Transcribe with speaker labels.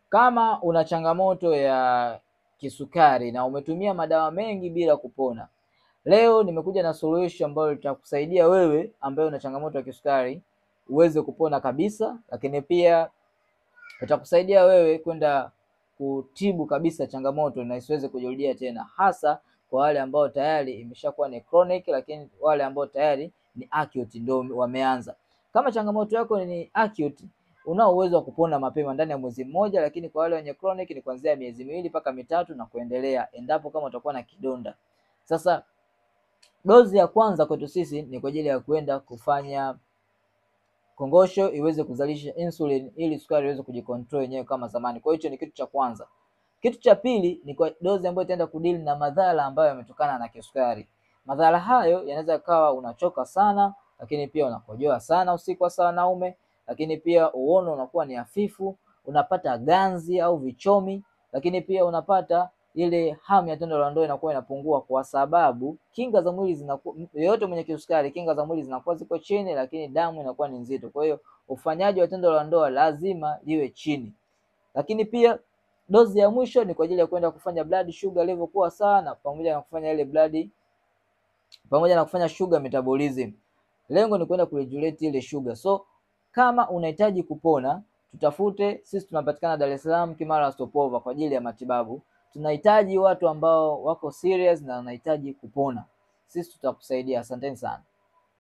Speaker 1: Kama una changamoto ya kisukari na umetumia madawa mengi bila kupona, leo nimekuja na suluhisho ambalo litakusaidia wewe ambaye una changamoto ya kisukari uweze kupona kabisa, lakini pia itakusaidia wewe kwenda kutibu kabisa changamoto na isiweze kujirudia tena, hasa kwa wale ambao tayari imeshakuwa ni chronic, lakini wale ambao tayari ni acute ndio wameanza. Kama changamoto yako ni acute, unao uwezo wa kupona mapema ndani ya mwezi mmoja, lakini kwa wale wenye chronic ni kuanzia miezi 2 mpaka 3 na kuendelea, endapo kama utakuwa na kidonda. Sasa dozi ya kwanza kwetu sisi ni kwa ajili ya kwenda kufanya kongosho iweze kuzalisha insulin ili sukari iweze kujicontrol yenyewe kama zamani. Kwa hiyo hicho ni kitu cha kwanza. Kitu cha pili ni kwa dozi ambayo itaenda kudili na madhara ambayo yametokana na kisukari. Madhara hayo yanaweza kawa unachoka sana, lakini pia unakojoa sana usiku hasa wanaume, lakini pia uono unakuwa ni hafifu, unapata ganzi au vichomi, lakini pia unapata ile hamu ya tendo la ndoa inakuwa inapungua, kwa sababu kinga za mwili zinakuwa, yeyote mwenye kisukari kinga za mwili zinakuwa ziko chini, lakini damu inakuwa ni nzito. Kwa hiyo ufanyaji wa tendo la ndoa lazima liwe chini. Lakini pia dozi ya mwisho ni kwa ajili ya kwenda kufanya blood sugar level kuwa sawa, na pamoja na kufanya ile blood, pamoja na kufanya sugar metabolism. Lengo ni kwenda kuregulate ile sugar. So kama unahitaji kupona, tutafute sisi, tunapatikana Dar es Salaam Kimara Stopover kwa ajili ya matibabu. Tunahitaji watu ambao wako serious na wanahitaji kupona. Sisi tutakusaidia. Asanteni sana.